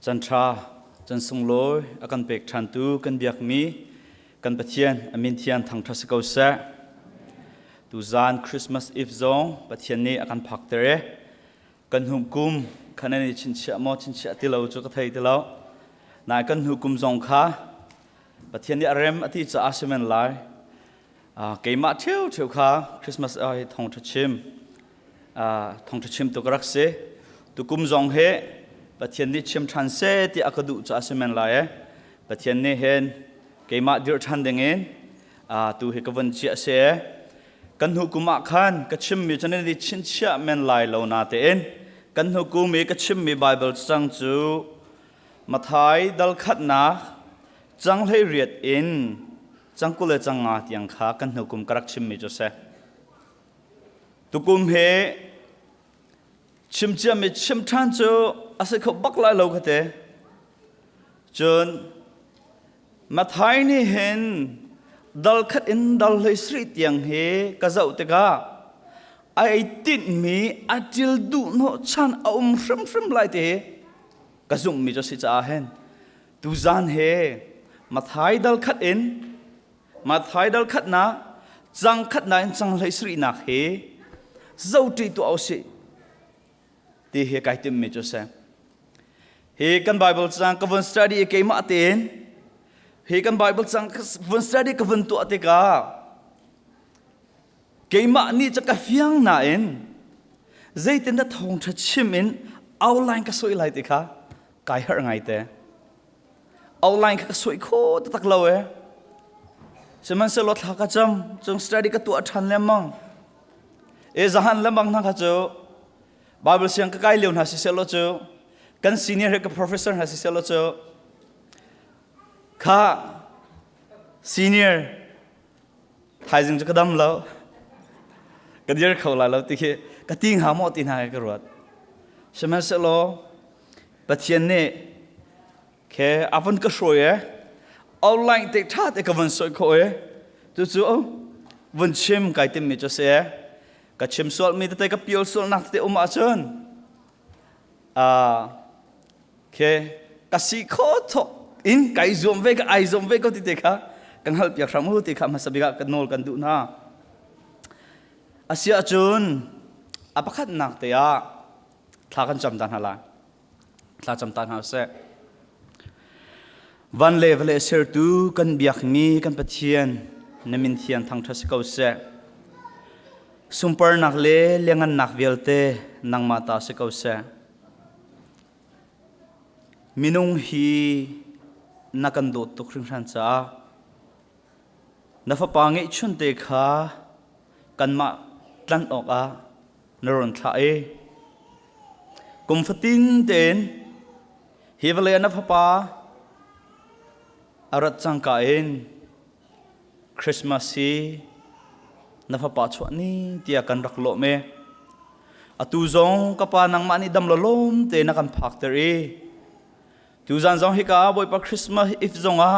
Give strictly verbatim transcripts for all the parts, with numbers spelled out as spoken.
Caan ṭha, caan sunglawi a kan pek ṭhantu kan biakmi kan Pathian a min thiang thangṭhat si ko seh. Tuzan Christmas Eve zong Pathian nih a kan phakter e. Kan hnu kum kha nan i chinchiah maw, chinchiah ti lo cu ka thei ti lo. Nai kan hnu kum zong kha Pathian nih a rem a ti caah a si men lai. Aa, keimah ṭheu ṭheu kha Christmas ah hi thawngṭha chim, aa, thawngṭha chim tuk ka rak si. Tukum zong hi Pathian nih chim ṭhan seh tiah ka duh caah a si men lai e. Pathian nih hin keimah dirh ṭhan dingin, aa, tu hi ka vun chiah si e. Kan hnu kum ah khan ka chimmi cu nan i chinchiah men lai lo natein kan hnu kum i ka chimmi Baibal cang cu Matthai dal khatnak cang hleiriat in cang kul le cang nga tiang kha kan hnu kum ka rak chimmi cu si. Tukum hi chim ciami chim ṭhan cu a si kho bak lai lo ka ti. Cun Matthai nih hin dal khat in dal hleisarih tiang hi ka zoh tikah a ei tinhmi a ṭil duh hnawh chan a um hrimhrim lai ti hi ka zumhmi cu si caah hin tuzan hi Matthai dal khat in Matthai dal khatnak cang khatnak in cang hleisarihnak hi zoṭi tuah u sih ti hi kai timhmi cu si. Hi kan Baibal cang ka vun study i keimah tein hi kan Baibal cang ka vun study ka vun tuah tikah keimah nih cu ka fiang nain zeitindah thawngṭha chim in outline ka suai lai ti kha kai harh ngai te. Outline kha ka suai khawh taktak lo e. Sihmanhsehlaw thla ka cam, cun study ka tuah ṭhan lengmang. E, zahan lengmang hna kha cu Baibal siang ka kai lio hna siseh law cu, kan senior he ka professor hna siseh law cu, kha senior thaizing cu ka dam lo, ka dir kho lai lo ti khi ka ti hnga maw ti hna he ka ruat. Sihmanhsehlaw Pathian nih khi a vun ka hruai e, outline te ṭha te ka vun suai khawh e. Cucu, oh, vun chim kai timhmi cu si e. Ka chim sualmi tete ka pial sualnak tete um ahcun, aa, khi ka si khawh thawk in kai zuam ve, ka ai zuam ve ko ti te kha ka hngalhpiak hram u ti kha hmasa bik ah ka nawl kan duh hna. A si ahcun a pakhatnak te ah thla kan cam ta hna lai. Thlacam ta hna seh. Van le vawlei a sertu kan biakmi kan Pathian, na min thiang thangṭhat si ko seh. Sunparnak le liangannak vialte nangmah ta si ko seh. Minung hi na kan dawt tuk hringhran caah, na fapa ngeihchunte kha kanmah tlanh awkah na run thlah i, kum fatin tein hi vawlei ah na fapa a rat cangka in Christmas hi na fapa chuah ni tiah kan rak lawmh i, atu zong ka pa nangmah nih dam lawlawm tein na kan phakter i, tuzan zong hika Bawipa Christmas Eve zongah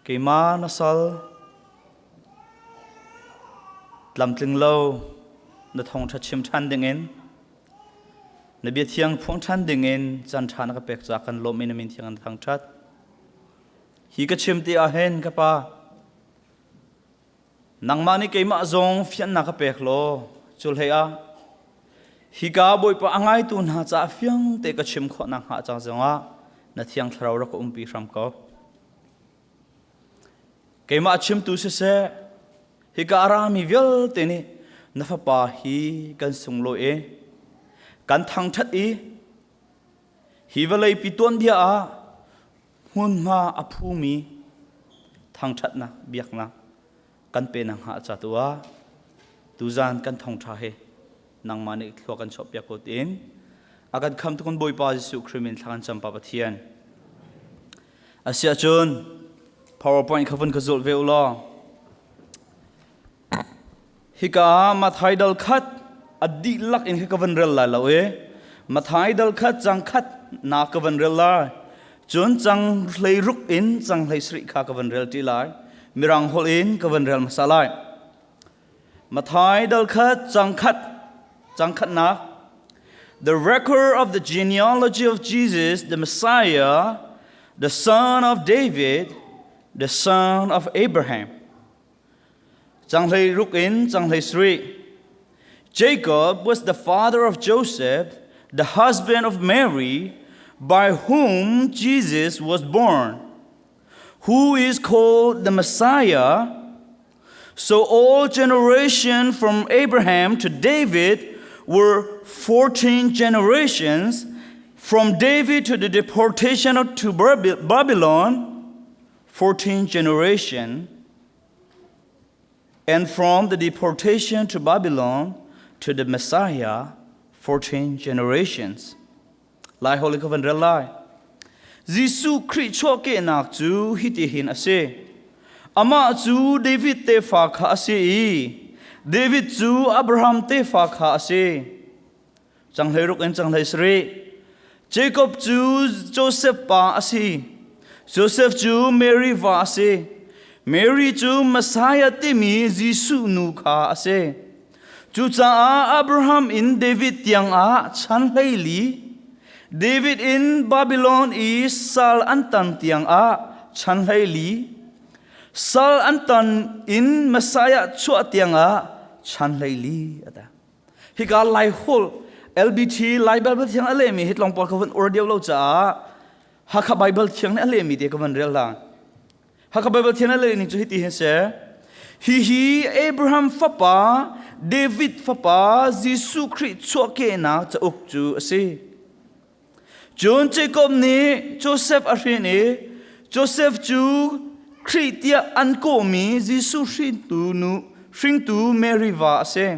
keimah na sal tlamtling lo na thawngṭha chim ṭhan dingin, na bia thiang phuang ṭhan dingin caan ṭha na ka pek caah kan lawmh i na min thiang na thangṭhat. Hi ka chim ti ahhin ka pa, nangmah nih keimah zong fiannak ka pek law, cu hlei ah hika Bawipa a ngaitu hna caah fiang te ka chim khawh nakhnga cang zongah na Thiang Thlarau rak ka umpi hram ko. Keimah a chimtu siseh, hika a rami vialte nih na fapa hi kan sunglawi i kan thangṭhat i, hi vawleipi tuanbia ah hmunhma a phumi thangṭhatnak biaknak kan pe nakhnga ca tu ah tuzan kan thawngṭha hi nangmah nih thlua kan chuahpiak ko tiin a kan khamh tuk kan Bawipa Jesuh Khrih min thla kan campa Pathian. A si ahcun PowerPoint kha vun ka zulh ve u law. Hika Matthai dal khat a dihlak in kha ka van rel lai lo i, Matthai dal khat cang khat nak ka van rel lai. Cun cang hleiruk in cang hleisarih kha ka van rel ṭi lai. Mirang holh in ka van rel hmasa lai. Matthai dal khat cang khat, cang khatnak The record of the genealogy of Jesus, the Messiah, the son of David, the son of Abraham. Chang hleiruk in chang hleisri. Jacob was the father of Joseph, the husband of Mary, by whom Jesus was born, who is called the Messiah. So all generation from Abraham to David were fourteen generations, from David to the deportation to Baby-, Babylon, fourteen generation, and from the deportation to Babylon to the Messiah, fourteen generations. Lai holi ka van rel lai. Jesu Khrih chuah kehnak cu hiti hin a si. Amah cu David tefa kha a si i, David cu Abraham tefa kha a si. Chang hleiruk in chang hleisri. Jacob cu Joseph pa a si. Joseph cu Mary va a si. Mary cu Messiah timi Jesuh nu kha a si. Cucaah Abraham in David tiangah chan hleili, David in Babylon i sal an tan tiangah chan hleili, sal an tan in Messiah chuah tiangah chan hleili a ti. Hika Lai holh L B T Lai Bible thiang a lehmi hi tlawng pawl ka van ur deuh lo caah Hakha Bible thiang nih a lehmi te ka van rel hna. Hakha Bible thiang a lehmi cu hiti hin si. Hihi Abraham fapa, David fapa, Jesu Khrih chuah kehnak cauk cu a si. Cun Jacob nih Joseph a hrin i, Joseph cu Khrih tiah an kawhmi Jesuh hringtu nu, hringtu Mary va a si.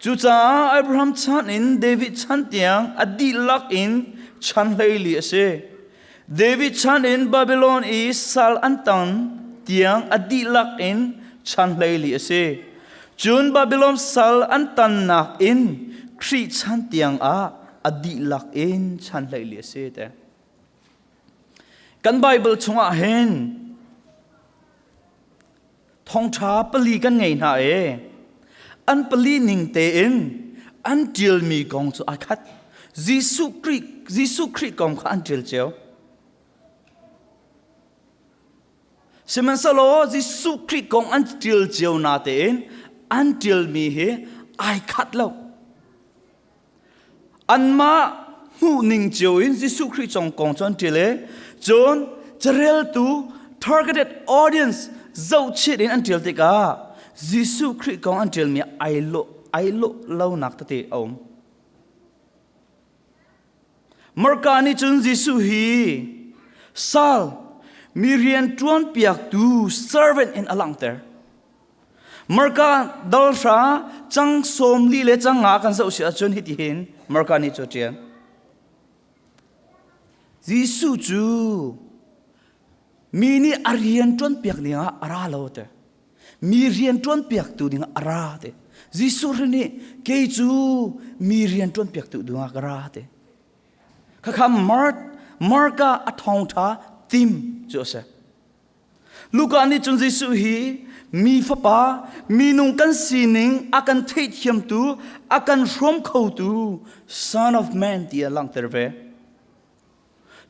Cucaah Abraham chan in David chan tiang a dihlak in chan hleili a si. David chan in Babylon i sal an tan tiang a dihlak in chan hleili a si. Cun Babylon sal an tannak in Khrih chan tiangah a dihlak in chan hleili a si te. Kan Bible chungah hin thawngṭha pali kan ngei hna i an pali ning tein an ṭialmi kong cu aa khat. Jesuh Khrih, Jesuh Khrih kong kha an ṭial cio. Sihmanhsehlaw Jesuh Khrih kong an ṭial cio natein an ṭialmi hi aa khat lo. Anmah hmuh ning cio in Jesuh Khrih cong kong cu an ṭial i cun careltu, targeted audience, zohchit in an ṭial tikah Jesuh Khrih kong an ṭialmi aa lawh, aa lawh lonak tete a um. Marka nih cun Jesuh hi sal, mi rianṭuanpiaktu, servant in a langhter. Marka dal hra cang sawmli le cang nga kan zoh si ahcun hiti hin Marka nih cu a ṭial. Jesuh cu mi nih a rianṭuanpiak dingah a ra lo te. Mi rianṭuanpiaktu dingah a ra te. Jesuh hrin nih kei cu mi rianṭuanpiaktu dingah ka ra te. Khakha Mar-, Marka a thawngṭha tim cu a si. Luka nih cun Jesuh hi mi fapa, minung kan sining a kan theihthiamtu, a kan hrawmkhotu, Son of Man, tiah a langhter ve.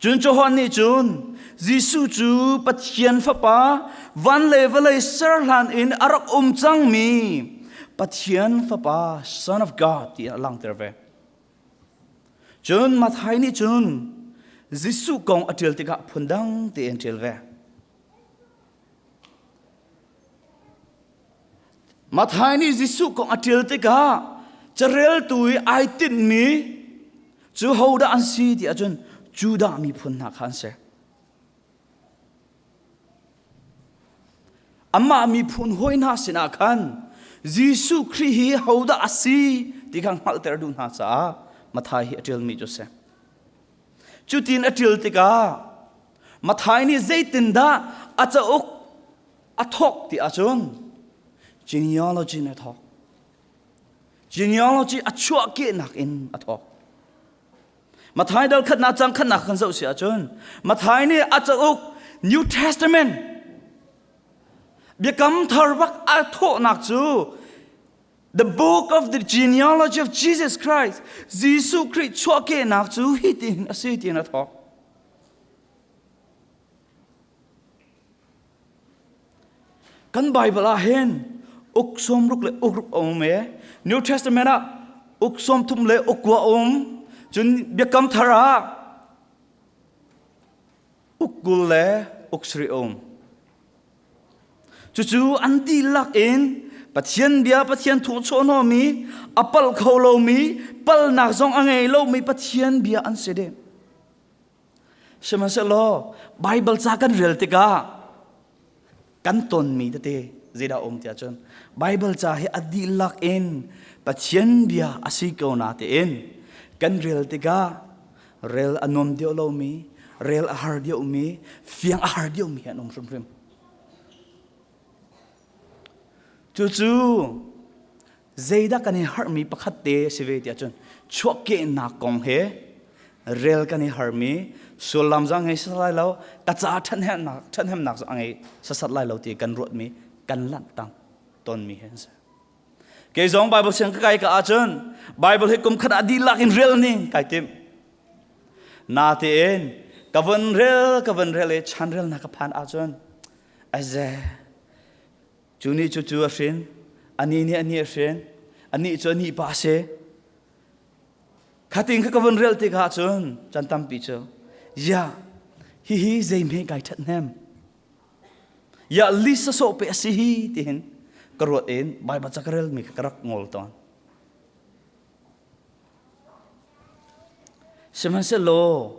Cun Johan nih cun Jesuh cu Pathian Fapa, van le vawlei ser hlan in a rak um cangmi Pathian Fapa, Son of God, tiah a langhter ve. Cun Matthai nih cun Jesuh kong a ṭial tikah phundang tein ṭial ve. Matthai nih Jesuh kong a ṭial tikah careltu i aa tinhmi cu hodah an si ti ahcun Judah miphun hna kha an si. Amah miphun hawi hna sinah khan Jesuh Khrih hi hodah a si ti kha hngalhter duh hna caah Matthai hi a ṭialmi cu si. Cutin a ṭial tikah Matthai nih zeitindah a cauk a thawk ti ahcun genealogy in a thawk. Genealogy a chuahkehnak in a thawk. Matthai dal khatnak cang khatnak kan zoh si ahcun Matthai nih a cauk New Testament biakam thar bak a thawhnak cu The book of the genealogy of Jesus Christ. Jesu Khrih chuahkehnak cu hitin a si tiin a thawk. Kan Bible ah hin uk sawmruk le uk ruk a um e. New Testament ah uk sawmthum le uk kua a um. Cun Biakam Thar ah uk kul le uk sarih a um. Cucu an dihlak in Pathian bia, Pathian thu chuahhnawhmi, a palh kho lomi, palhnak zong a ngei lomi Pathian bia an si dih. Sihmanhsehlaw Bible ca kan rel tikah kan tonmi tete zeidah a um tiah cun, Bible ca hi a dihlak in Pathian bia a si ko natein kan rel tikah rel a nuam deuh lomi, rel a har deuhmi, fiang a har deuhmi hi an um hrimhrim. Cucu zeidah kan i harhmi pakhat te a si ve tiah cun, chuahkehnak kong he rel kan i harmi, sullam zong a ngei sasat lai lo, ka caah ṭhathnemnak, ṭhathnemnak zong a ngei sasat lai lo ti kan ruatmi, kan lanhtak tonmi he an si. Kei zong Bible siang ka kai ka ahcun, Bible hi kum khat ah dihlak in rel ning kai tim. Natein ka vun rel, ka vun rel i chanrelnak ka phan ahcun, a ze, cu nih cu cu a hrin, ani nih ani a hrin, ani cu ani pa a si. Khating kha ka vun rel tikah cun can tampi cu, ya, hihi zei hme kai ṭhathnem? Ya, list a sawh peh a si hi, tihin ka ruat in Bible ca ka relmi kha ka rak ngol tawn. Sihmanhsehlaw,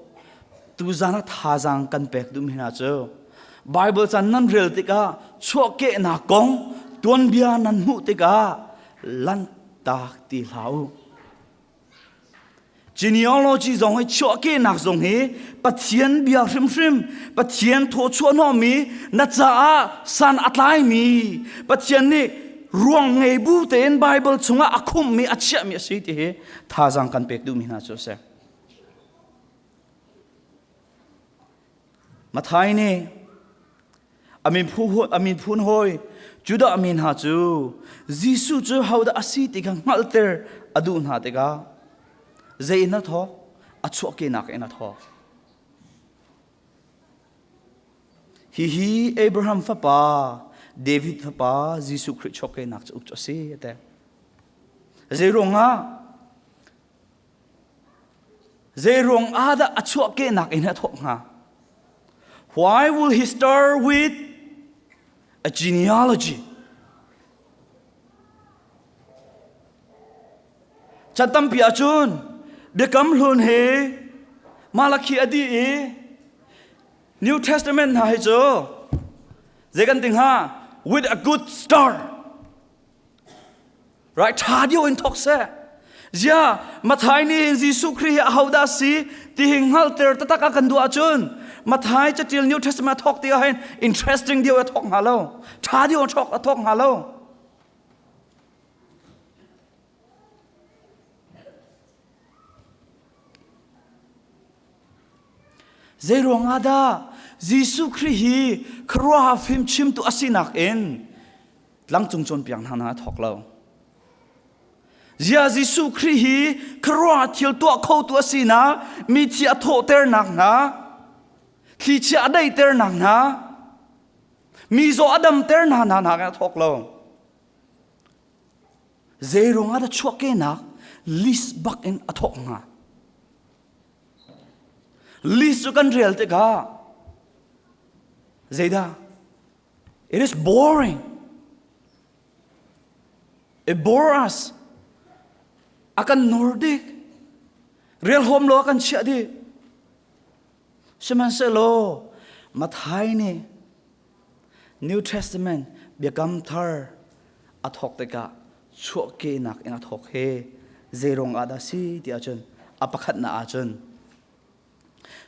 tuzan ah thazaang kan pek duhmi hna cu Bible ca nan rel tikah chuahkehnak kong tuanbia nan hmuh tikah lanhtak ti hlah u. Genealogy zong hi, chuahkehnak zong hi Pathian bia hrimhrim, Pathian thawh chuahhnawhmi na caah san a tlaimi, Pathian nih ruang ngei bu tein Bible chungah a khumhmi, a chiahmi a si ti hi thazaang kan pek duhmi hna cu a si. Matthai nih a miphun, a miphun hawi Judah mi hna cu Jesuh cu hodah a si ti kha hngalhter a duh hna tikah zei in a thawk? A chuahkehnak in a thawk. Hihi Abraham fapa, David fapa, Jesuh Khrih chuahkehnak cauk cu a si, a ti. Zei ruangah? Zei ruangah dah a chuahkehnak in a thawk hnga? Why will he start with a genealogy? Can tampi ahcun Biakam Hlun hi Malakhi a dih i New Testament hna hi cu zei kan ti hnga? With a good start. Right, ṭha deuh in thawk seh. Zia, Matthai nih hin Jesuh Khrih hi ahodah a si ti hi hngalhter taktak a kan duh ahcun, Matthai caṭil New Testament a thawk tikah hin interesting deuh a thawk hnga lo. Ṭha deuh a thawk, a thawk hnga lo. Zei ruangah dah Jesuh Khrih hi khuaruahhar fimchimtu a sinak in tlangcung cawnpiak hna a thawk lo. Zia Jesuh Khrih hi khuaruahhar thil tuah khotu a sinak, mithi a thawhternak hna, thlichia a daihternak hna, mizaw a damternak hna, hna, hna a thawk lo. Zei ruangah dah chuahkehnak list bak in a thawk hnga? List cu kan rel tikah zeidah? It is boring. It bores us. A kan nor dik. Relhawm lo a kan chiah dik. Sihmanhsehlaw, Matthai nih New Testament Biakam Thar a thawk tikah chuahkehnak in a thawk hi zei ruangah dah a si ti ahcun, a pakhatnak ahcun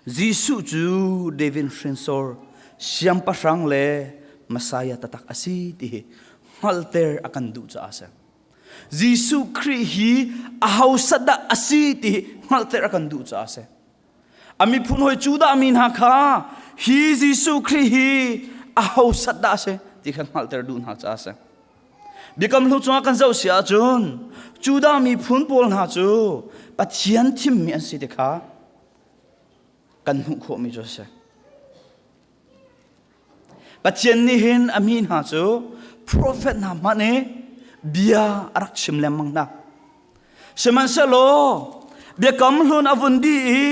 Jesuh cu David hrinsor, siangpahrang le Messiah taktak a si ti hi hngalhter a kan duh caah a si. Jesuh Khrih hi ahodah a si ti hi hngalhter a kan duh caah a si. A miphun hawi Judah mi hna kha hi Jesuh Khrih hi ahodah a si ti kha hngalhter duh hna caah a si. Biakam Hlu cungah kan zoh si ahcun Judah miphun pawl hna cu Pathian thimmi an si ti kha kan hmuh khawhmi cu a si. Pathian nih hin a mi hna cu profet hna hmanh i bia a rak chim lengmang hna. Sihmanhsehlaw, Biakam Hlu a vun dih i,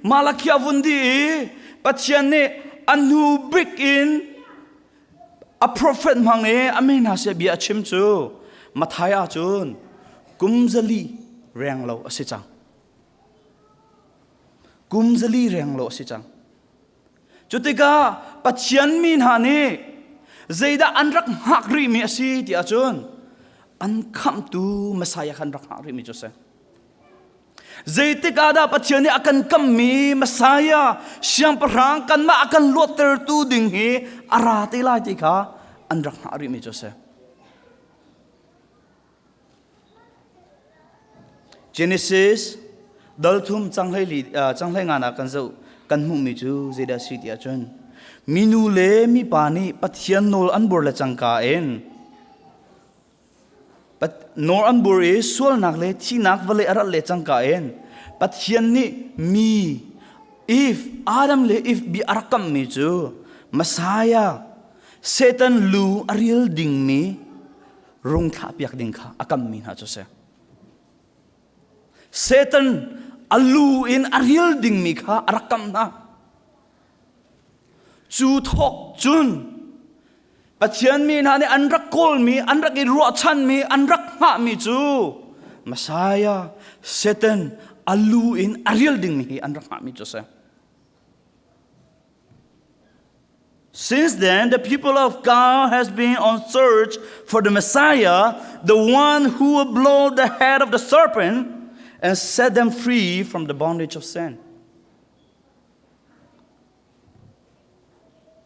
Malakhi a vun dih i, Pathian nih a hnu bik in a profet hmang i a mi hna si bia a chim cu Matthai ahcun kum zali renglo a si cang. Kum zali renglo a si cang. Cutikah Pathian mi hna nih zeidah an rak hngak rihmi a si ti ahcun an khamhtu Messiah kha an rak hngak rihmi cu a si. Zeitik ah dah Pathian nih a kan kamhmi Messiah, siangpahrang kanmah a kan luattertu ding hi a ra te lai ti kha an rak hngak rihmi cu a si. Genesis dal thum cang hlei li, aa, cang hlei nga na kan zoh, kan hmuhmi cu zeidah si ti ahcun, minu le mipa nih Pathian nawl an bur le cangka in, Pat-, nawl an bur i sualnak le thihnak vawlei a rat le cangka in, Pathian nih mi Eve, Adam le Eve bia a rak kamhmi cu Messiah, Satan lu a ril dingmi rung thlah piak ding kha a kamhmi hna cu a si. Satan a lu in a ril dingmi kha a rak kamh hna. Cu thawk cun Pathian mi hna nih an rak kawlmi, an rak i ruahchanmi, an rak hngahmi cu Messiah, Satan a lu in a ril dingmi hi an rak hngahmi cu a si. Since then, the people of God has been on search for the Messiah, the one who will blow the head of the serpent and set them free from the bondage of sin.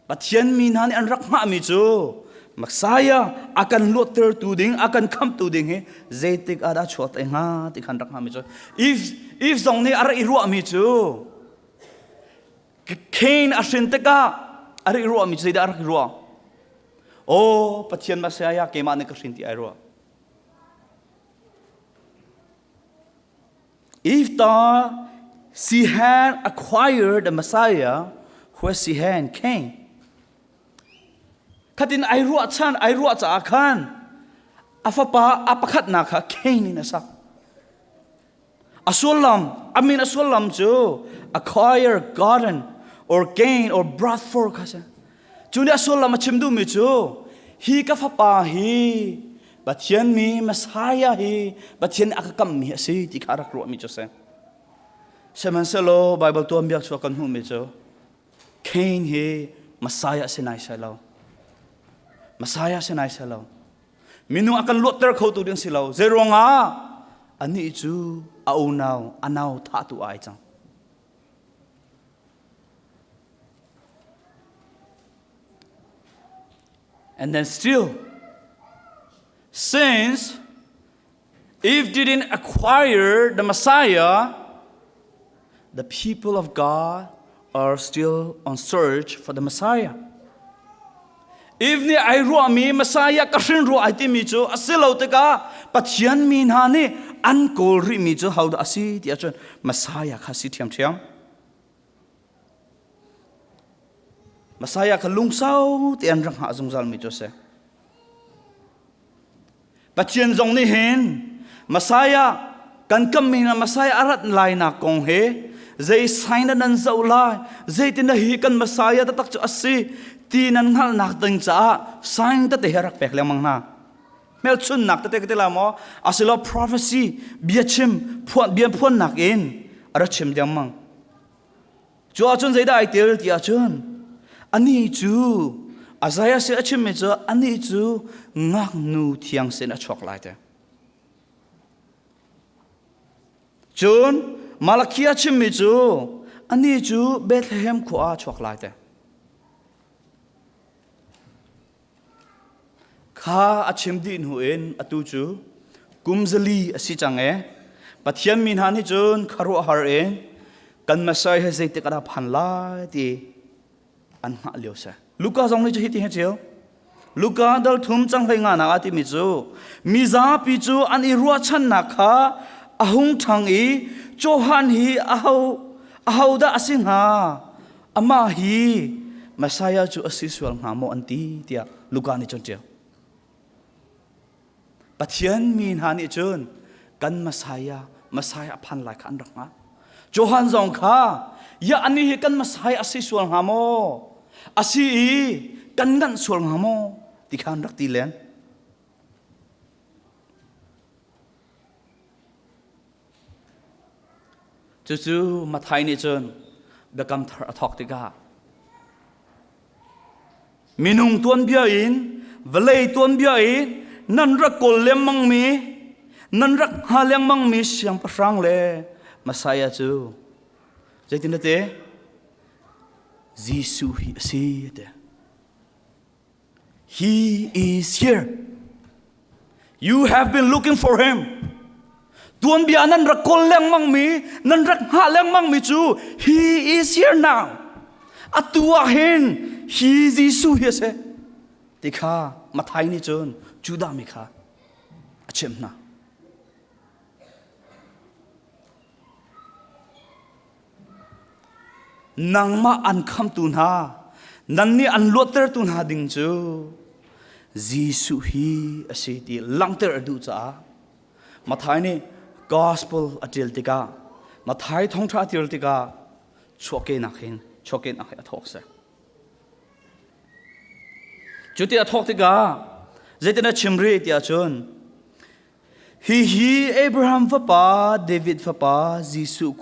Pathian mi hna nih an rak hngahmi cu Messiah a kan luattertu ding, a kan khamhtu ding hi zeitik ah dah chuak te hnga ti khan rak hngahmi cu. Eve, Eve zong nih a rak i ruahmi cu Cain a hrin tikah a rak i ruahmi cu zeidah a rak i ruah? Aw, Pathian Messiah keimah nih ka hrin ti aa ruah. Eve thought she had acquired the Messiah where she had Cain. Khatin aa ruah chan, aa ruah caah khan a fapa a pakhatnak kha Cain in a sak. A sullam, a min a sullam cu acquire, garner, or gain, or brought forth kha si. Cu nih a sullam a chim duhmi cu, hi ka fapa hi Pathian mi Messiah hi Pathian nih a ka kamhmi a si ti kha a rak ruahmi cu a si. Sihmanhsehlaw Baibal tuanbia cu kan hmuhmi cu Cain hi Messiah a si nai seh lo. Messiah a si nai seh lo. Minung a kan luatter khotu ding si lo. Zeiruangah? Anih cu a unau, a nau thahtu aa cang. And then still, since Eve didn't acquire the Messiah, the people of God are still on search for the Messiah. Eve nih aa ruahmi Messiah ka hrin rua aa timi cu a si lo tikah Pathian mi hna nih an kawl rihmi cu hodah a si ti ahcun Messiah kha a si ṭhiamṭhiam. Messiah kha lungsau tein an rak hngah zungzalmi cu a si. Pathian zong nih hin Messiah kan kamhmi hna, Messiah a rat lainak kong hi zei sign dah nan zoh lai, zeitindah hi kan Messiah taktak cu a si ti nan hngalhnak ding caah sign tete hi a rak pek lengmang hna. Hmelchunhnak tete ka ti lai maw? Asiloah prophecy, biachim, phuan, bia phuannak in a rak chim lengmang. Cu ahcun zeidah aa tel ti ahcun, anih cu, Isaiah sin a chimmi cu, anih cu ngaknu thiang sin a chuak lai te. Cun Malakhi a chimmi cu, anih cu Bethlehem khua ah a chuak lai te. Kha a chim dih hnu in atu cu kum zali a si cang e. Pathian mi hna nih cun khuaruahhar in kan Messiah hi zeitik ah dah phan lai ti an hngah lio seh. Luka zong nih cu hiti hi a ṭial. Luka dal thum cang hlei ngana a timi cu, mizapi cu an i ruahchannak kha a hung ṭhang i, Johan hi aho, ahodah a si hnga? Amah hi Messiah cu a si sual hnga maw an ti, tiah Luka nih cun ṭial. Pathian mi hna nih cun kan Messiah, Messiah a phan lai kha an rak hngalh. Johan zong kha, ya, anih hi kan Messiah a si sual hnga maw? A si i kan nganh sual hnga maw? Ti kha an rak ti len. Cucu Matthai nih cun biakam thar a thawk tikah, minung tuanbia in, vawlei tuanbia in nan rak kawl lengmangmi, nan rak hngalh lengmangmi siangpahrang le Messiah cu zeitin a ti? Jesuh hi a si, a ti. He is here. You have been looking for him. Tuanbia nan rak kawl lengmangmi, nan rak hngalh lengmangmi cu, he is here now. Atu ah hin hi Jesuh hi a si, ti kha Matthai nih cun Judah mi kha a chimh hna. Nangmah an khamhtu hna, nannih an luattertu hna ding cu Jesuh hi a si ti langhter a duh caah, Matthai nih gospel a ṭial tikah, Matthai thawngṭha a ṭial tikah, chuahkehnak hin, chuahkehnak hi a thawk a si. Cuti a thawk tikah, zeitin a chim rih tiah cun, hihi Abraham fapa, David fapa, Jesuh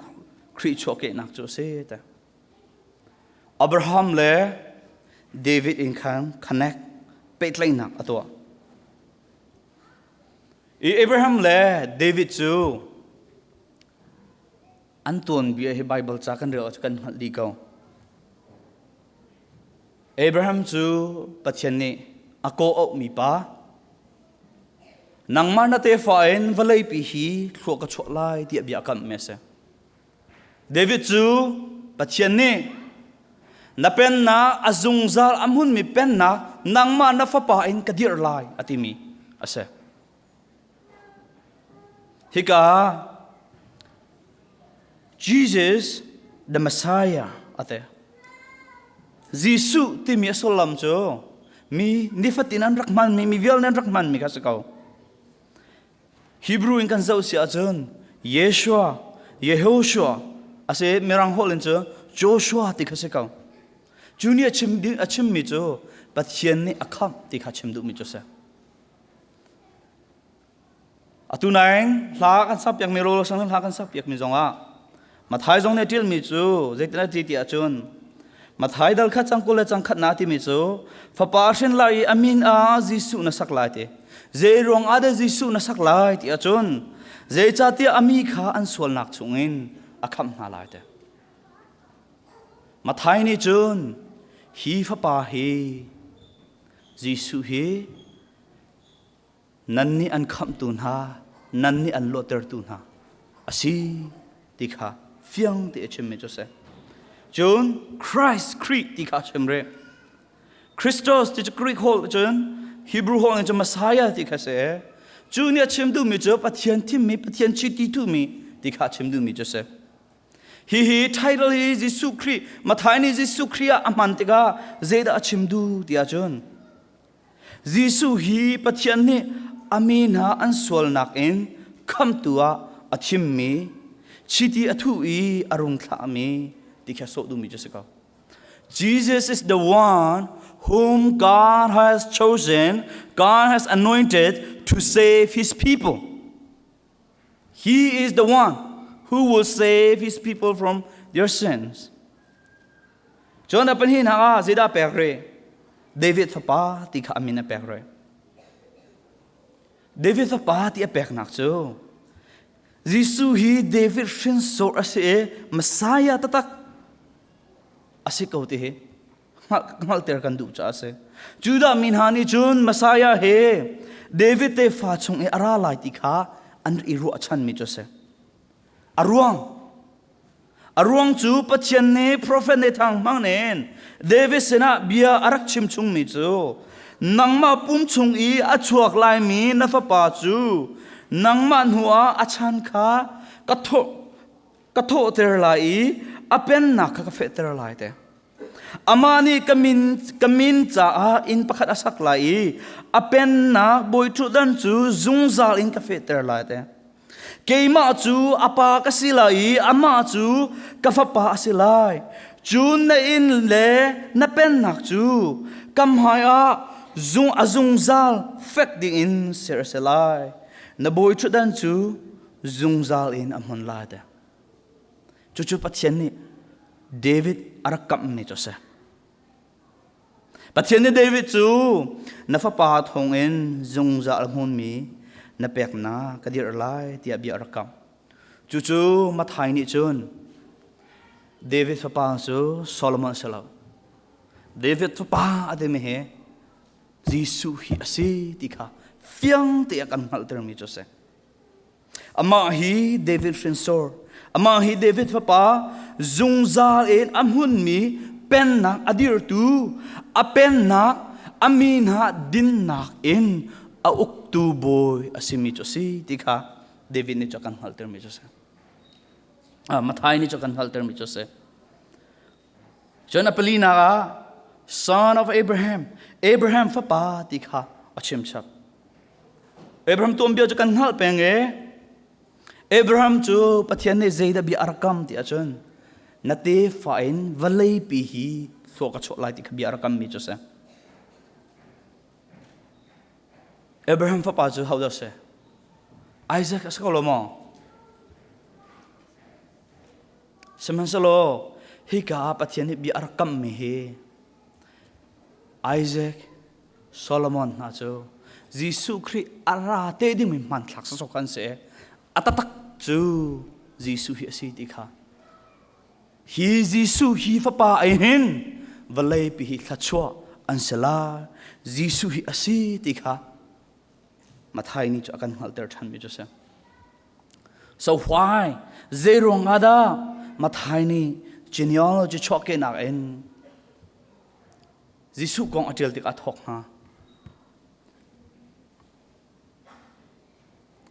Khrih chuahkehnak cu a si, a ti. Abraham le David in khan connect, pehtlaihnak a tuah. I Abraham le David cu an tuanbia hi Baibal ca kan rel ahcun kan hngalh dih ko. Abraham cu Pathian nih a kawh auhmi pa, nangmah na tefa in vawleipi hi thluak ka chuah lai, tiah bia a kamhmi a si. David cu Pathian nih na pennak, a zungzal a hmunmi pennak, nangmah na fapa in ka dirh lai, a timi a si. Hika ah, Jesus the Messiah a ti. Jesuh timi a sullam cu mi nifatin an rak hmanmi, mi vial nih an rak hmanmi kha a si ko. Hebrew in kan zoh si ahcun Yeshua, Yehoshua, a si, Mirang holh in cu Joshua ti kha a si ko. Cu nih a chim ding, a chimmi cu Pathian nih a khamh ti kha a chim duhmi cu a si. Atu nain hla kan sa piakmi, rolo sang hla kan sa piakmi zongah Matthai zong nih a ṭialmi cu zeitin a ti ti ahcun, Matthai dal khat cang kul le cang khatnak a timi cu, Fapa a hrin lai i a min ah Jesuh na sak lai ti. Zei ruangah dah Jesuh na sak lai ti ahcun, zeicahtiah a mi kha an sualnak chungin a khamh hna lai ti. Matthai nih cun, hi Fapa hi, Jesuh hi, nannih an khamhtu hna, nannih an luahtertu hna a si, ti kha fiang te a chimmi cu a si. Cun Christ, Khrih ti kha a chim rih. Christos ti cu Greek holh cun, Hebrew holh nih cun Messiah ti kha a si. Cu nih a chim duhmi cu Pathian thimmi, Pathian chiti thuhmi ti kha a chim duhmi cu a si. Hihi title hi Jesuh Khrih, Matthai nih Jesuh Khrih ah a hman tikah zeidah a chim duh ti ahcun, Jesuh hi Pathian nih a mi hna an sualnak in khamhtu ah a thimmi, chiti a thuh i a rung thlahmi ti kha sawh duhmi cu a si ko. Jesus is the one whom God has chosen, God has anointed to save his people. He is the one who will save his people from their sins. Cun a pahnih hna ah zeidah a pek rih? David fapa ti kha a min a pek rih. David fapa ti a peknak cu Jesuh hi David hrinsor a si i Messiah taktak a si ko ti hi hngalh, hngalhter kan duh caah a si. Judah mi hna nih cun Messiah hi David tefa chung i a ra lai ti kha an i ruah a chanmi cu a si. A ruang, a ruang cu Pathian nih profet Nathan hmang nin David sinah bia a rak chim chungmi cu Nangmah pum chung i a chuak lai mi na fapa cu nangmah hnuah a chan kha ka thawh, ka thawhter lai i a pennak kha ka fehter lai te. Amah nih ka min, ka min caah inn pakhat a sak lai i a pennak bawiṭhutdan cu zungzal in ka fehter lai te. Keimah cu a pa ka si lai i amah cu ka fapa a si lai. Cun na inn le na pennak cu ka hmaiah zung, a zungzal fek dingin ser a si lai. Na bawiṭhutdan cu zungzal in a hmun lai te. Cucu Pathian nih David a rak kamhmi cu a si. Pathian nih David cu, "Na fapa thawngin zungzal a hmunmi na peknak ka dirh lai," tiah bia a rak kamh. Cucu Matthai nih cun, "David fapa cu Solomon a si lo. David fapa a timi hi Jesuh hi a si," ti kha fiang tein a kan hngalhtermi cu a si. Amah hi David hrinsor. Amah hi David fapa, zungzal in a hmunmi pennak a dirtu, a pennak, a mi hna dinnak in a uktu bawi a simi cu a si, ti kha David nih cu a kan hngalhtermi cu a si. Ah, Matthai nih cu a kan hngalhtermi cu a si. Cun a palinak ah, "Son of Abraham," Abraham fapa ti kha a chimchap. Abraham tuanbia cu kan hngalh peng i, Abraham cu Pathian nih zeidah bia a rak kam ti ahcun, "Na tefa in vawleipi hi thluak ka chuah lai," ti kha bia a rak kammi cu a si. Abraham fapa cu hodah a si? Isaac a si ko lo maw? Sihmanhsehlaw, hika ah Pathian nih bia a rak kammi hi Isaac, Solomon hna cu Jesuh Khrih a ra te dingmi hmanthlak sawsawh kha an si i, a taktak cu Jesuh hi a si ti kha. Hi Jesuh hi fapa ai hin vawleipi hi thluachuah an si lai, Jesuh hi a si ti kha Matthai nih cu a kan hngalhter ṭhanmi cu a si. So why? Zeiruangah dah Matthai nih genealogy chuahkehnak in Jesuh kong a ṭial tikah a thawk hnga?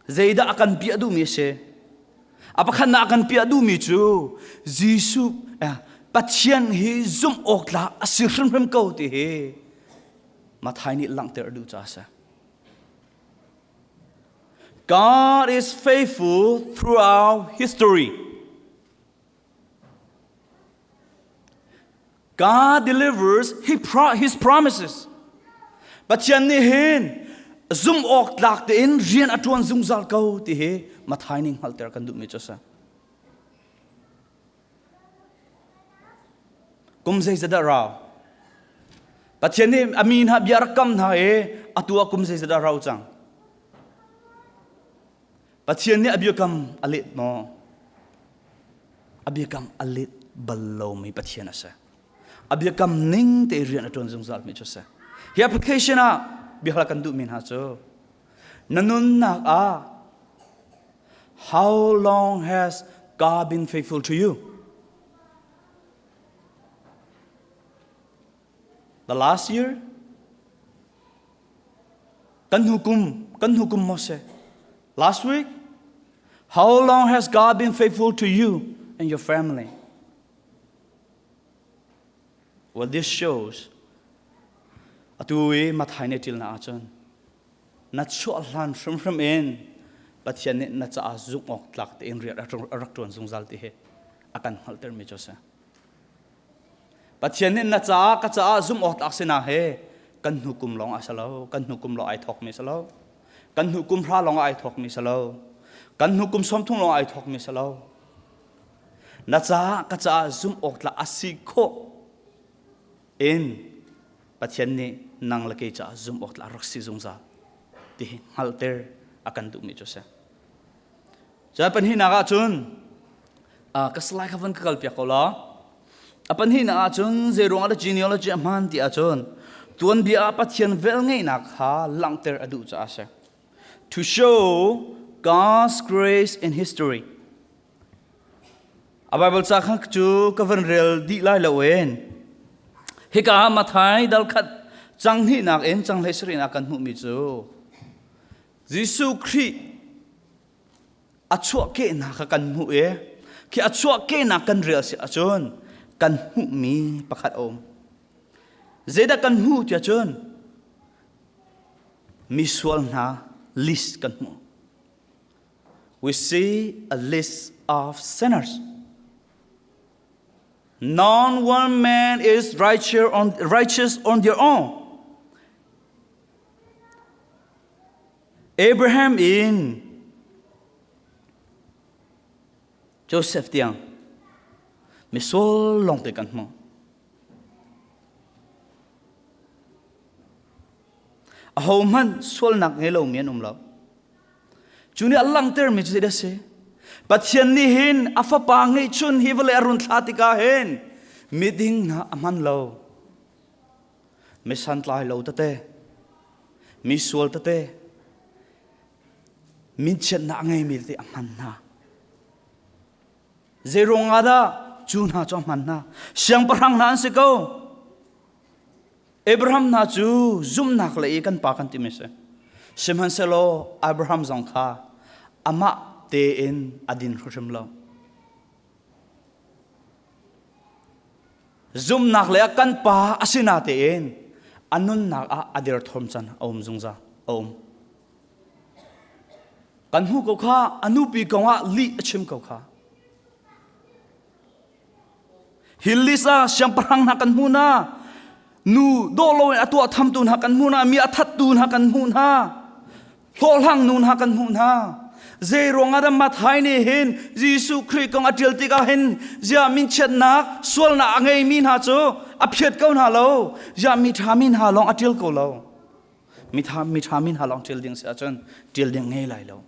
Zeidah a kan piah duhmi a si? A pakhatnak a kan piah duhmi cu Jesuh, eh, Pathian hi zumh awk tlak a si hrimhrim ko ti hi Matthai nih langhter a duh caah a si. God is faithful throughout history. God delivers he pro-, his promises. Pathian nih hin zumh awk tlak tein rian a ṭuan zungzal ko ti hi Matthai nih hngalhter kan duhmi cu a si. Kum zeizat dah a ra? Pathian nih a mi hna bia a rak kam hna i atu ah kum zeizat dah a ra cang? Pathian nih a biakam a let maw? A biakam a let bal lomi Pathian a si. A biakam ning te rian a ṭuan zungzalmi cu a si. Hi application ah biahal kan duhmi hna cu na nunnak ah, how long has God been faithful to you? The last year? Kan hnu kum, kan hnu kum maw si? Last week? How long has God been faithful to you and your family? Well, this shows, atu i Matthai nih ṭilnak ahcun, na chuah hlan hrimhrim in Pathian nih na caah zumh awk tlak tein rian a rak ṭuan zungzal ti hi a kan hngalhtermi cu a si. Pathian nih na caah, ka caah zumh awk tlak sinak hi kan hnu kum lawngah a si lo, kan hnu kum lawng aa thawkmi a si lo, kan hnu kum hra lawngah aa thawkmi a si lo, kan hnu kum sawmthum lawngah aa thawkmi a si lo. Na caah, ka caah zumh awk tlak a si khawh in Pathian nih nang le kei caah zumh awk tlak a rak si zungzal ti hi hngalhter a kan duhmi cu a si. Cun a pahnihnak ahcun, ah, ka slide kha van ka kalpiak ko la. A pahnihnak ahcun, zeiruangah dah genealogy a hmaan ti ahcun, tuanbia ah Pathian velngeihnak kha langhter a duh caah a si. To show God's grace in history. A Baibal ca kha cu ka van rel dih lai lo in, hika ah Matthai dal khat Cang hnihnak in cang hleisarihnak kan hmuhmi cu Jesuh Khrih a chuahkehnak kha kan hmuh i, khi a chuahkehnak kan rel si ahcun kan hmuhmi pakhat a um. Zeidah kan hmuh tiah cun misual hna list kan hmuh. We see a list of sinners. Not one man is righteous on, righteous on their own. Abraham in Joseph tiang misual lawngte kan hmuh. Ahohmanh sualnak ngei lomi an um lo. Cu nih a langhtermi cu zeidah a si? Pathian nih hin a fapa ngeihchun hi vawlei a run thla tikah hin miding hna a hman lo. Misantlai lo tete, misual tete, minchiatnak a ngeimi tete a hman hna. Zei ruangah dah cu hna cu a hman hna? Siangpahrang hna an si ko. Abraham hna cu zumhnak lei i kan pa kan timi a si. Sihmanhsehlaw Abraham zong kha amah tein a din hrimhrim lo. Zumhnak lei ah kan pa a si natein a nunnak ah a dirthawm can a um zungzal a um. Kan hmuh ko kha, a nupi kongah lih a chim ko kha. Hi list ah siangpahrang hna kan hmuh hna, nu dawh loin a tuah thamtu hna kan hmuh hna, mi a thattu hna kan hmuh hna, hlawhhlang nu hna kan hmuh hna. Zei ruangah dah Matthai nih hin Jesuh Khrih kong a ṭial tikah hin ziah minchiatnak, sualnak a ngeimi hna cu a phiat ko hna lo, ziah mi ṭhami hna lawng a ṭial ko lo? Mi ṭha, mi ṭhami hna lawng ṭial ding si ahcun ṭial ding ngei lai lo.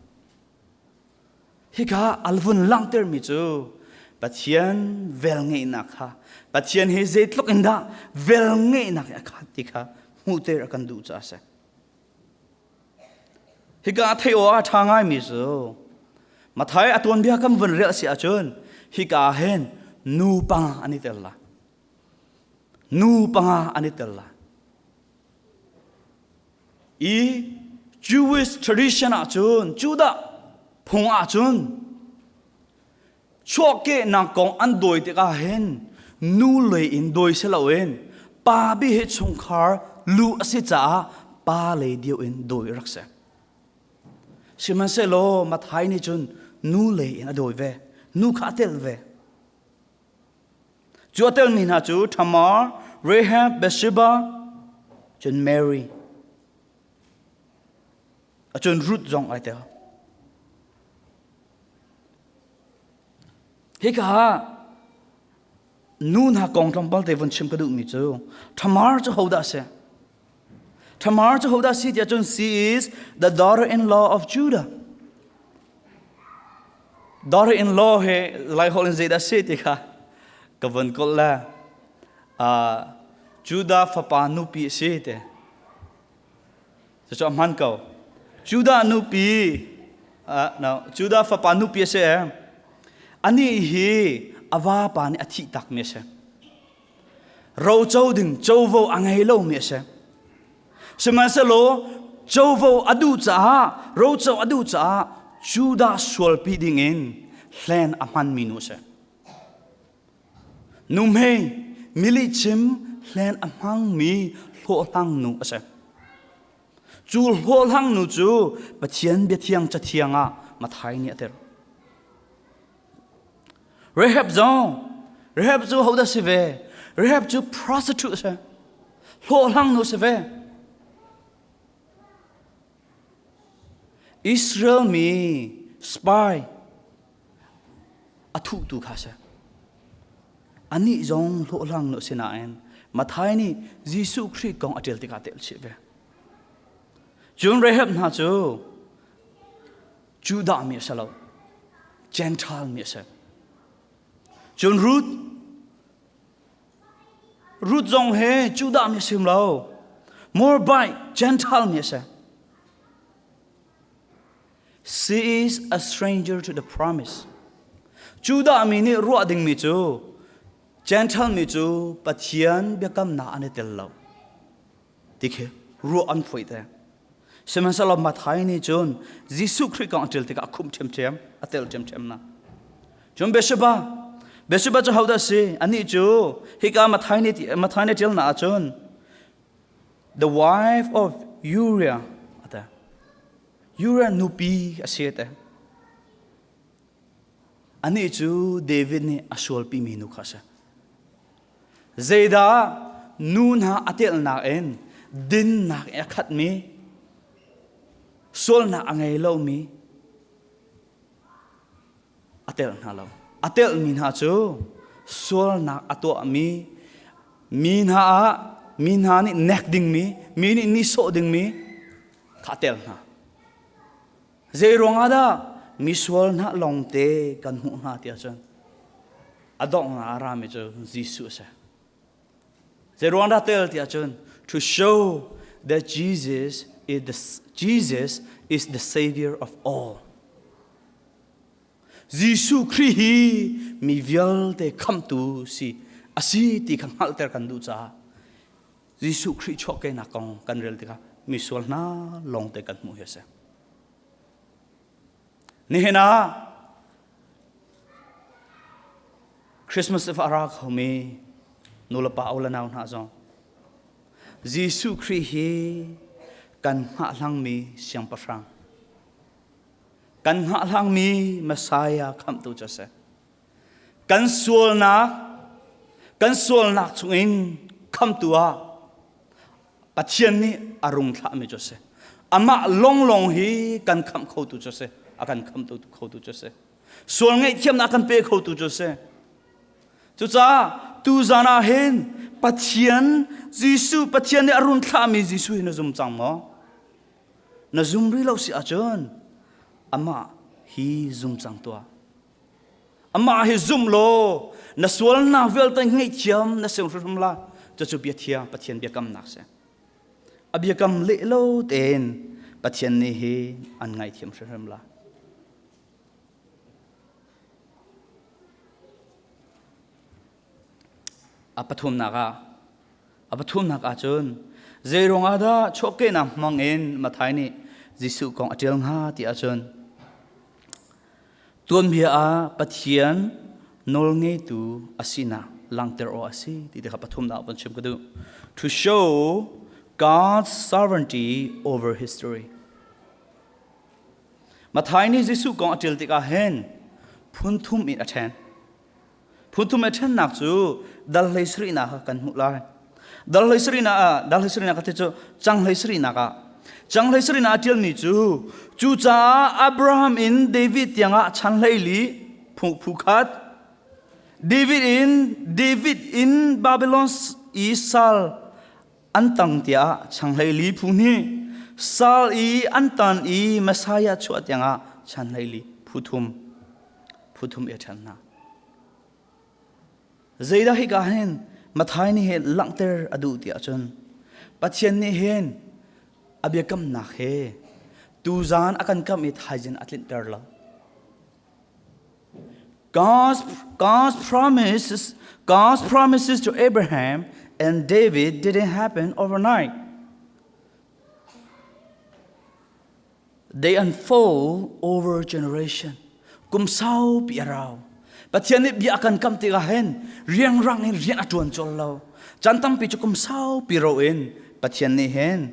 Hika a vun langhtermi cu Pathian velngeihnak kha, Pathian hi zeitluk in dah velngeihnak a khat ti kha hmuhter a kan duh caah a si. Hika a theih awk a ṭha ngaimi cu Matthai a tuanbia kan vun relh si ahcun hika ah hin nu panga an i tel lai. Nu panga an i tel lai. I Jewish tradition ahcun, Judah phung ahcun, chuahkehnak kong an dawi tikah hin nu lei in dawi si loin pa bia hi chungkhar luh a si caah pa lei deuh in dawi rak si. Sihmanhsehlaw Matthai nih cun nu lei in a dawi ve, nu kha a tel ve. Cu a telmi hna cu Tamar, Rahab, Bathsheba, cun Mary, a cun Ruth zong aa tel. Hika nu hna kong tlawmpal te vun chim ka duhmi cu Tamar cu hodah a si? Tamar cu hodah a si tiah cun, she is the daughter-in-law of Judah. Daughter-in-law he Laiholh in zeidah a si ti kha ka vun kolh le, aa, Judah fapa nupi a si ti. Cucu a hman ko. Judah nupi, aa, no, Judah fapa nupi a si. Anih hi a vapa nih a thihtakmi a si. Roco ding covo a ngei lomi a si. Sihmanhsehlaw covo a duh caah, roco a duh caah Judah sualpi dingin hlen a hmanmi nu a si. Nuhmei, milichim hlen a hmangmi hlawhhlang nu a si. Cu hlawhhlang nu cu Pathian biathiang cathiang ah Matthai nih a tel. Rahab zong, Rahab cu hodah si ve? Rahab cu prostitute a si, hlawhhlang nu a si ve. Israel mi spy a thuhtu kha a si. Anih zong hlawhhlang nu a si nain Matthai nih Jesuh Khrih kong a ṭial tikah a telh chih ve. Cun Rahab hna cu Judah mi a si lo, Gentile mi a si. Cun Ruth, Ruth zong he Judah mi a si lo, Moabite, Gentile mi a si. She is a stranger to the promise. Judah mi nih ruah dingmi cu, Gentile mi cu Pathian biakamnak an i tel lo. Ti khi ruah an phuaite. Sihmanhsehlaw Matthai nih cun Jesuh Khrih kong a ṭil tikah a khumh ṭhiamṭhiam, a tel ṭhiamṭhiamnak. Cun Bathsheba, Bathsheba cu ahodah a si? Anih cu hika Matthai nih ti, Matthai nih a ṭialnak ahcun, "The wife of Uriah," a ti. Uriah nupi a si, a ti. Anih cu David nih a sualpimi nu kha a si. Zeidah nu hna a telhnak in dinnak in a khatmi, sualnak a ngei lomi a telh hna lo. A telhmi hna cu sualnak a tuahmi, mi hna ah, mi hna nih nek dingmi, mi nih nihsawh dingmi kha a telh hna. Zeiruangah dah misual hna lawngte kan hmuh hna tiah cun a donghnak a rami cu Jesuh a si. Zeiruangah dah tel tiah cun, to show that Jesus is the, Jesus is the Savior of all. Jesuh Khrih hi mi vialte khamhtu si, a si ti kha hngalhter kan duh caah Jesuh Khrih chuahkehnak kong kan rel tikah misual hna lawngte kan hmuh hi a si. Nihin ah Christmas Eve a ra khomi nu le pa, u le nau hna zong, Jesuh Khrih hi kan hngahhlangmi siangpahrang, kan hngahhlangmi Messiah khamhtu cu a si. Kan sualnak, kan sualnak chungin khamhtu ah Pathian nih a rung thlahmi cu a si. Amah lawnglawng hi kan khamh khotu cu a si, a kan khamhtu khotu cu a si. Sual ngaihthiamnak a kan pe khotu cu a si. Cucaah tuzan ah hin Pathian, Jesuh Pathian nih a run thlahmi Jesuh hi na zum cang maw? Na zum rih lo si ahcun amah hi zum cang tuah. Amah hi zumh law, na sualnak vialte ngaihthiam na si hrimhrim lai. Cucu biathiam, Pathian biakamnak si. A biakam leh lo tein Pathian nih hi an ngaihthiam hrimhrim lai. A pathumnak ah, a pathumnak ahcun, zeiruangah dah chuahkehnak hmangin Matthai nih Jesuh kong a ṭial hnga ti ahcun, tuanbia ah Pathian nawlngeitu a sinak langhter awk a si ti, ti kha pathumnak ah van chim ka duh. To show God's sovereignty over history. Matthai nih Jesuh kong a ṭial tikah hin phun thum in a ṭhen. Phun thum in a ṭhennak cu dal hlei sarihnak ah kan hmuh lai. Dal hlei sarihnak ah, dal hlei sarihnak ka ti cu cang hlei sarihnak ah, cang hlei sarihnak a ṭialmi cu, cucaah Abraham in David tiangah chan hleili phu, phu khat, David in, David in Babylon i sal an tang tiah chan hleili phu hnih, sal i an tan i Messiah chuah tiangah chan hleili phu thum, phu thum i a ṭhen hna. Zeidah hika hin Matthai nih he langhter a duh ti ahcun, Pathian nih hin a biakamnak he tuzan a kan kamh i thaizing a tlinhter lo. God's, God's promises, God's promises to Abraham and David didn't happen overnight. They unfold over generation. Kum saupi a rau. Pathian nih bia a kan kamh tikah hin riangrang in rian a ṭuan colh lo. Caan tampi cu kum saupi ro in Pathian nih hin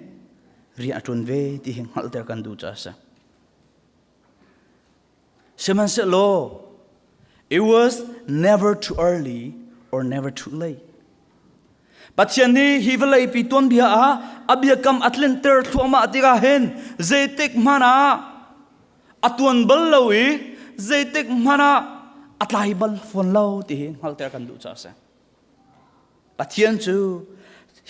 rian a ṭuan ve ti hi hngalhter kan duh caah a si. Sihmanhsehlaw, it was never too early or never too late. Pathian nih hi vawleipi tuanbia ah a biakam a tlinter thluahmah tikah hin zeitik hmanh ah a tuan bal lo i zeitik hmanh ah a tlai bal fawn lo ti hi hngalhter kan duh caah a si. Pathian cu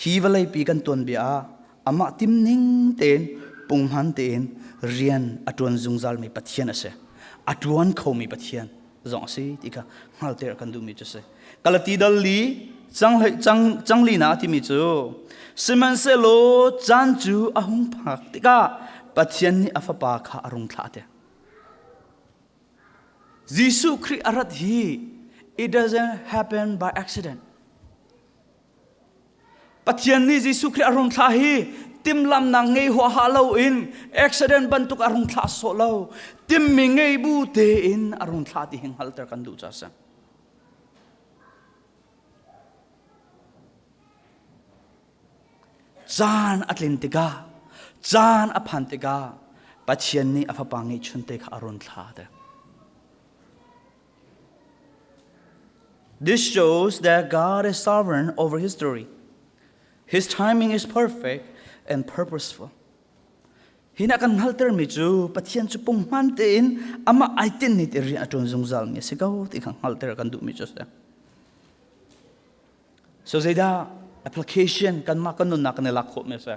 hi vawleipi kan tuanbia ah amah timning tein, punghman tein rian a ṭuan zungzalmi Pathian a si. A ṭuan khomi Pathian zong a si ti kha hngalhter kan duhmi cu a si. Galati dal li cang hlei, cang, cang linak a timi cu, sihmanhsehlaw caan cu a hung phak tikah Pathian nih a Fapa kha a rung thlah, a ti. Jesuh Khrih a rat hi, it doesn't happen by accident. Pathian nih Jesuh Khrih a run thlah hi timlamna ngei huaha lo in accident bantuk a run thlah sawh lo, timmi ngei bu tein a run thlah ti hi hngalhter kan duh ca a si. Caan a tlin tikah, caan a phan tikah, Pathian nih a Fapa ngeihchunte kha a run thlah te. This shows that God is sovereign over history. His timing is perfect and purposeful. Hi in a kan hngalhtermi cu Pathian cu punghman tein amah aa tinhmi te rian a ṭuan zungzalmi a si ko ti kha hngalhter kan duhmi cu a si. So zeidah application kanmah kan nunnak kan i lak khawhmi a si?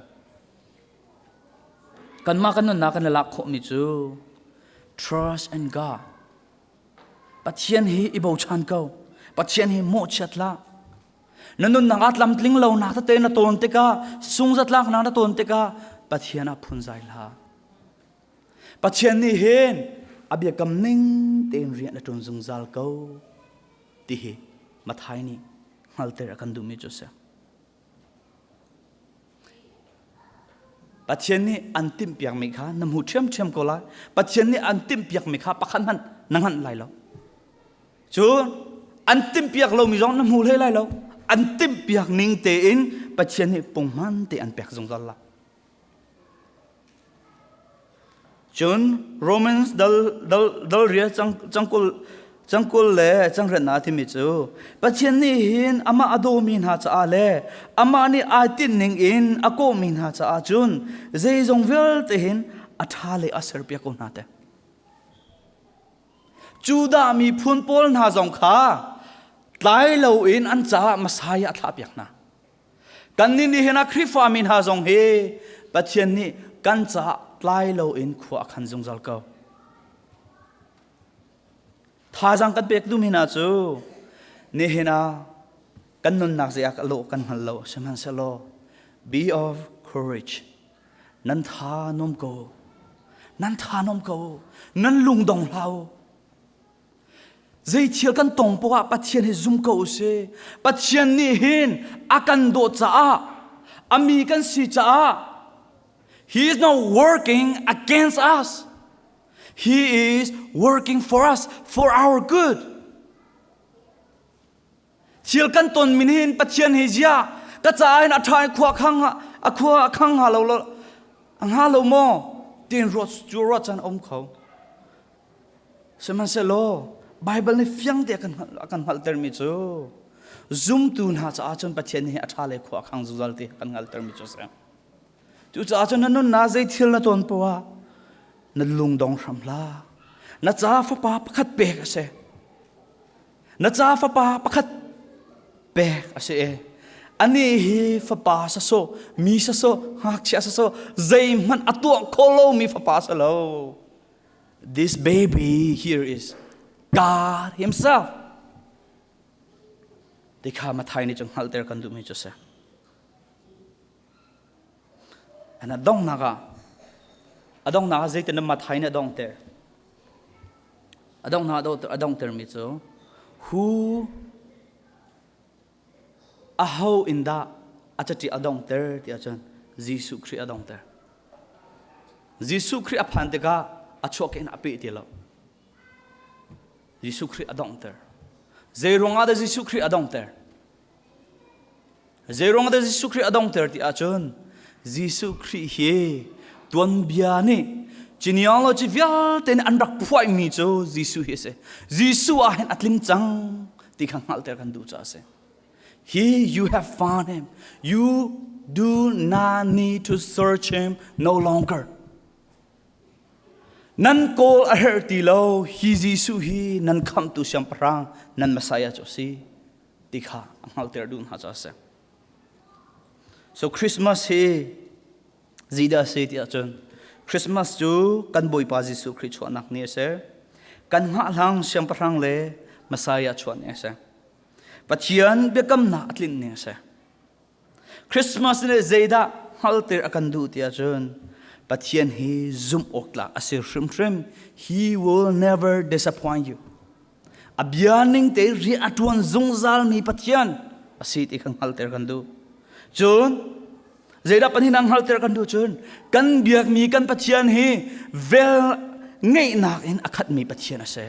Kanmah kan nunnak kan i lak khawhmi cu trust in God. Pathian hi i bochan ko. Pathian hi mawhchiat hlah. Na nunnak ah tlamtling lonak tete na tawn tikah, sungzatlaknak na tawn tikah Pathian ah phunzai hlah. Pathian nih hin a biakam ning tein rian a ṭuan zungzal ko ti hi Matthai nih hngalhter a kan duhmi cu a si. Pathian nih an timhpiakmi kha na hmu ṭhiamṭhiam ko lai. Pathian nih an timhpiakmi kha pakhat hmanh na nganh lai lo. Cun an timhpiak lomi zong na hmu hlei lai lo. An timhpiak ning tein Pathian nih punghman te an pek zungzal lai. Cun Romans dal, dal, dal riat cang, cangkul, cangkul le cangriatnak a timi cu Pathian nih hin amah a dawmi hna caah le amah nih aa tinh ning in a kawhmi hna caah cun zeizong vialte hin a ṭha le a serpiak ko hna te. Judah miphun pawl hna zong kha tlai loin an caah Messiah a thlahpiak hna. Kannih nihin ah Khrihfami hna zong hi Pathian nih kan caah tlai loin khua a khan zungzal ko. Thazaang kan pek duhmi hna cu nihin ah kan nunnak zei ah ka lawh kan hngal lo, sihmanhsehlaw, be of courage. Nan tha nuam ko. Nan tha nuam ko. Nan lungdong hlah u. Zei thil kan tong poah Pathian hi zum ko u sih. Pathian nih hin a kan dawt caah, a mi kan si caah, He is not working against us. He is working for us, for our good. Thil kan tonmi nih hin Pathian hi zia ka caah hin a ṭha in khua a khang, a khua a khang hnga lo, lo, a hnga lo maw? Tiin ruat, cu ruat caan a um kho. Sihmanhsehlaw, Baibal nih fiang te a kan hngal, a kan hngalhtermi cu zumtu hna caah cun Pathian nih a ṭha le khua a khang zungzal ti a kan hngalhtermi cu a si. Cucaah cun na nunnak zei thil na ton poah na lungdong hram hlah. Na ca fapa pakhat pek a si. Na ca fapa pakhat pek a si e. Anih hi fapa sasawh, mi sasawh, ngakchia sasawh, zeihmanh a tuah kho lomi fapa a si lo. This baby here is God Himself. Ti kha Matthai nih cun hngalhter kan duhmi cu a si. A donghnak ah, a donghnak ah zeitin Matthai nih a donghter? A donghnak ah a dongh-, a donghtermi cu, who, aho in dah a caṭi a donghter ti ahcun Jesuh Khrih a donghter. Jesuh Khrih a phan tikah a chuak in a peh ti lo. Jesuh Khrih a donghter. Zeiruangah dah Jesuh Khrih a donghter? Zeiruangah dah Jesuh Khrih a donghter ti ahcun Jesuh Khrih hi tuanbia nih genealogy vialte nih an rak phuaimi cu Jesuh hi a si. Jesuh ah hin a tlin cang ti kha hngalhter kan duh caah a si. He, you have found him. You do not need to search him no longer. Nan kawl a herh ti lo, hi Jesuh hi nan khamhtu siangpahrang, nan Messiah cu a si, ti kha a hngalhter duh hna caah a si. So Christmas hi zeidah a si ti ahcun, Christmas cu kan Bawipa Jesuh Khrih chuahnak ni a si. Kan hngahhlang siangpahrang le Messiah chuah ni a si. Pathian biakamnak a tlinh ni a si. Christmas nih zeidah hngalhter a kan duh ti ahcun Pathian hi zumhawktlak a si hrimhrim. He will never disappoint you. A bia ning te rian a ṭuan zungzalmi Pathian a si ti kha hngalhter kan duh. Cun, zeidah panin a hngalhter kan duh cun, kan biakmi kan Pathian hi vel ngeihnak in a khatmi Pathian a si.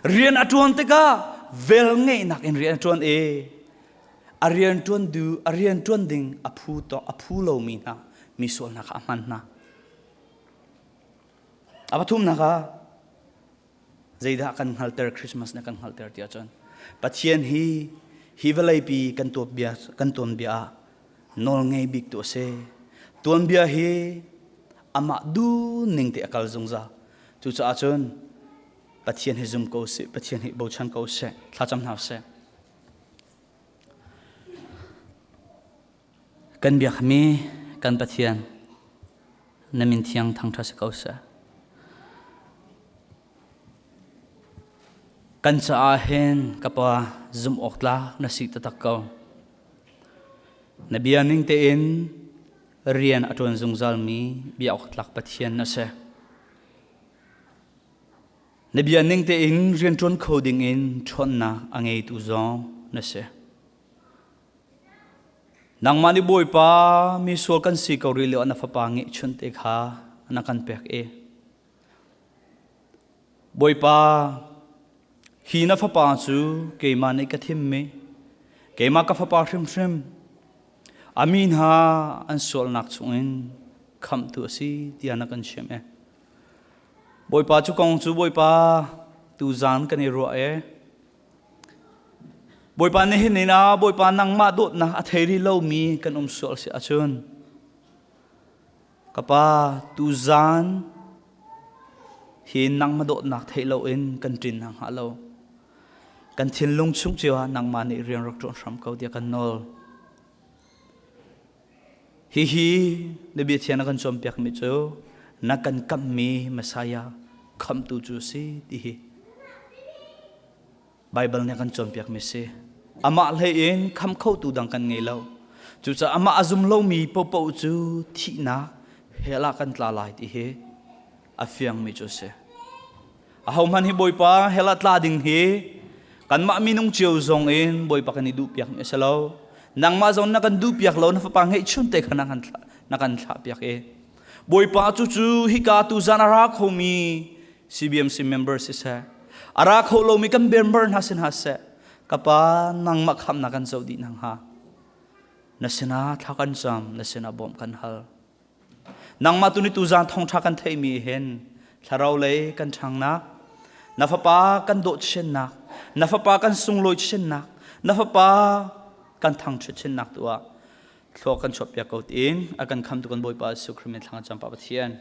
Rian a ṭuan tikah vel ngeihnak in rian a ṭuan i, a rian ṭuan duh, a rian ṭuan ding a phu tawk, a phu lomi hna, misual hna kha a hman hna. A pathumnak ah, zeidah kan hngalhter, Christmas na kan hngalhter tiah cun, Pathian hi hi vawleipi kan tuanbia, kan tuanbia ah nawlngei bik tu a si. Tuanbia hi amah duh ning te a kal zungzal. Cucaah cun Pathian hi zum ko seh, Pathian hi bochan ko seh, thlacam hna seh. Kan biakmi kan Pathian, na min thiang thangṭha si ko seh. Kan caah hin ka Pa, zumhawktlak na si taktak ko. Na bia ning tein rian a ṭuan zungzalmi biaawktlak Pathian na si. Na bia ning tein rianṭuan kho dingin ṭhawnnak a ngeitu zong na si. Nangmah nih Bawipa, misual kan si ko rih lio ah na Fapa ngeihchunte kha na kan pek i, Bawipa, hi na Fapa cu keimah nih ka thimmi, keimah ka Fapa hrimhrim, a mi hna an sualnak chungin khamhtu a si, tiah na kan chim i, Bawipa, cu kong cu Bawipa, tuzan kan i ruah i, Bawipa, nihin ni ah Bawipa, nangmah dawtnak a thei rih lomi kan um sual si ahcun, ka Pa, tuzan hi nangmah dawtnak theih loin kan ṭin hna hnga lo. Kan thinlung chung cio ah nangmah nih rian rak ṭuan hram ko tiah kan nawl. Hihi na biathiang na kan cawnpiakmi cu na kan kamhmi Messiah, khamhtu cu a si, ti hi Baibal nih a kan cawnpiakmi a si. Amah hlei in khamh khotu dang kan ngei lo. Cucaah amah a zum lomi paohpaoh cu thihnak hell ah kan tla lai, ti hi a fiangmi cu a si. Ahohmanh hi Bawipa, hell ah tla ding hi kanmah minung cio zong in Bawipa kan i duhpiakmi a si lo. Nangmah zong na kan duhpiak lo, na Fapa ngeihchunte kha na kan thlah, na kan thlahpiak i, Bawipa, cucu hika tuzan a ra khomi C B M C member siseh, a ra kho lomi kan member hna si hna seh, ka Pa, nangmah khamhnak kan zoh dih hna hnga. Na sinah thla kan cam, na sinah bawmh kan hal. Nangmah tuni tuzan thawngṭha kan theihmi hin thlarau lei kan ṭhangnak, na Fapa kan dawhchinnak, na Fapa kan sunglawi chinnak, na Fapa kan thangṭhat chinnak tu ah thluak kan chuahpiak ko, tiin a kan khamhtu kan Bawipa Jesuh Khrih min thlang a cam Pa Pathian.